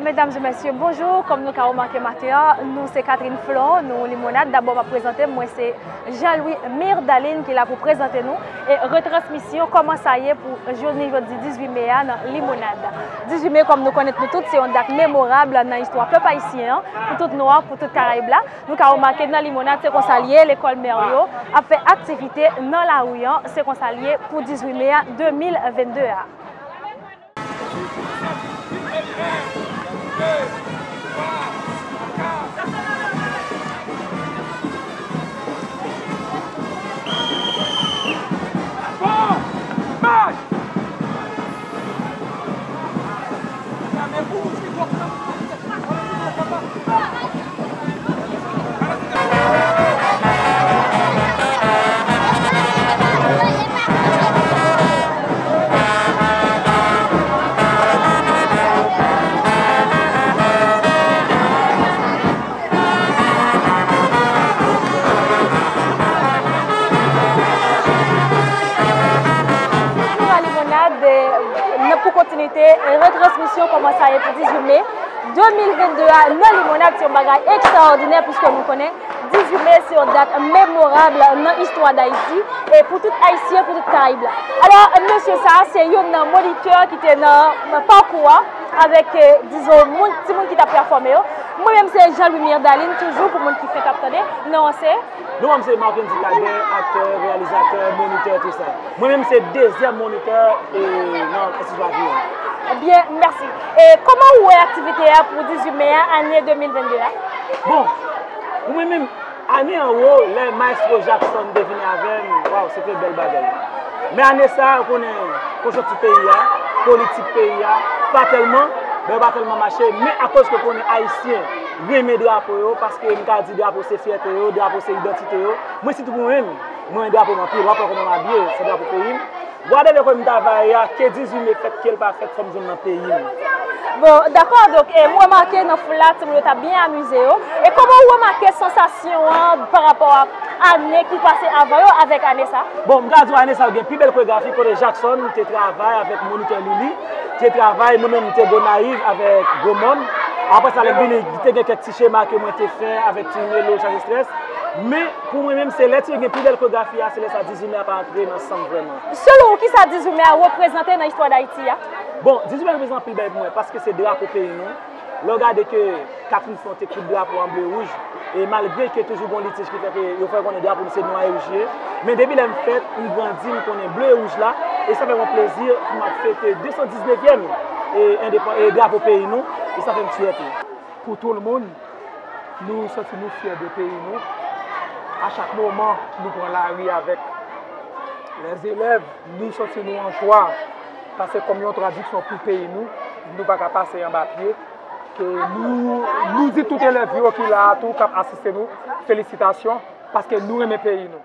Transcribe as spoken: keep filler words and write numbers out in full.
Medam e mesye, bonjou. Kòm nou ka remake maten an, nou se Catherine Flon, nou Limonad. Dabò, m ap prezante m, mwen se Jean-Louis Mirdaline ki la pou prezante nou e retransmisyon kòman sa ye pou jounen jodi dizuit me a nan Limonad. Dizuit me, kòm nou konnen nou tout, se yon dat memorab nan istwa pèp ayisyen an, pou tout Nwa, pou tout Karayib la. Nou ka remake nan Limonad, se konsa l ye, lekòl Mèryo ap fè aktivite nan lari an, se konsa l ye pou dizuit me a de mil vennde a. Toujou a Limonad, eh, nan, pou kontinite, eh, retransmisyon kòman sa ye pou dizuit me de mil vennde a nan Limonad, se yon bagay ekstraòdinè, piske nou konnen dizuit me se yon dat memorab nan istwa Dayiti, e pou tout Ayisyen, pou tout Karayib la. Alò, mesye sa, se youn nan monitè ki te nan pakou a, avèk, eh, dizon, moun, timoun ki t ap pèfòme yo. Mwen menm, se Jean-Louis Mirdaline, toujou pou moun ki fenk ap tande. Non an se? Non an se Marckendy Cadet, aktè, reyalizatè, monitè, tou sa. Mwen menm, se dezyèm monitè, eh, nan Enstiti Lavil. Byen, mèsi. E kòman ou wè aktivite a pou dizuit me a, ane de mil vennde a? Bon, pou mwen menm, ane an wo, lè Maestro Jackson te vini avè m, waw, se te bèl bagay. Men ane sa a, ou konnen, konjonkti peyi a, politik peyi a, pa tèlman, bagay yo pa tèlman mache, men akoz ke konnen Ayisyen renmen drapo yo, paske m ka di drapo se fyète yo, drapo se idantite yo. Mwen sitou pou mwen menm, mwen renmen drapo m anpil, w ap wè kòman m abiye, se drapo peyi m. Gade lè m ta vaye a, ke dizuit me fèt, ke l pa fèt, fò m jwenn nan peyi m. Bon, dakò, donk, e, m remake nan foul la, timoun yo t ap byen amize yo. E kòman ou remake sansasyon an pa rapò a ane ki pase avan yo avèk ane sa? Bon, m ka di w ane sa yo gen pi bèl koregrafi kote Jackson te travay avèk monitè Lili, te travay, mwen menm m te Gonayiv avèk Gwo Mòn. Apre sa, lè m vini, te gen kèk ti chema ke mwen te fè avèk Ti Melo, Chaje Strès. Men, pou mwen menm, se lè ti yo gen pi bèl koregrafi a, se lè sa dizuit me a pa antre nan san m vrèman. Selon ou, kisa dizuit me a reprezante nan istwa Dayiti a? Bon, dizuit me a reprezante anpil bagay pou mwen, paske se drapo peyi nou. Lè w gade ke Catherine Flon te koud drapo an ble wouj, e malgre ke toujou gon litij ki fè ke yo fè konnen drapo nou se nwa e wouj li ye, men depi lè m fèt, m grandi, m konnen ble e wouj la, e sa fè mwen plezi pou m ap fete de san diznevyèm e endepan-, e drapo peyi nou, e sa fè m fyète. Pou tout moun, nou santi nou fyè de peyi nou. A chak moman, nou pran lari avèk lèzelèv, nou santi nou an jwa. Paske kòm yon tradiksyon pou peyi nou, nou pa ka pase anba pye. Ke nou, nou di tout elèv yo ki la a tou, k ap asiste nou, felisitasyon, paske nou renmen peyi nou.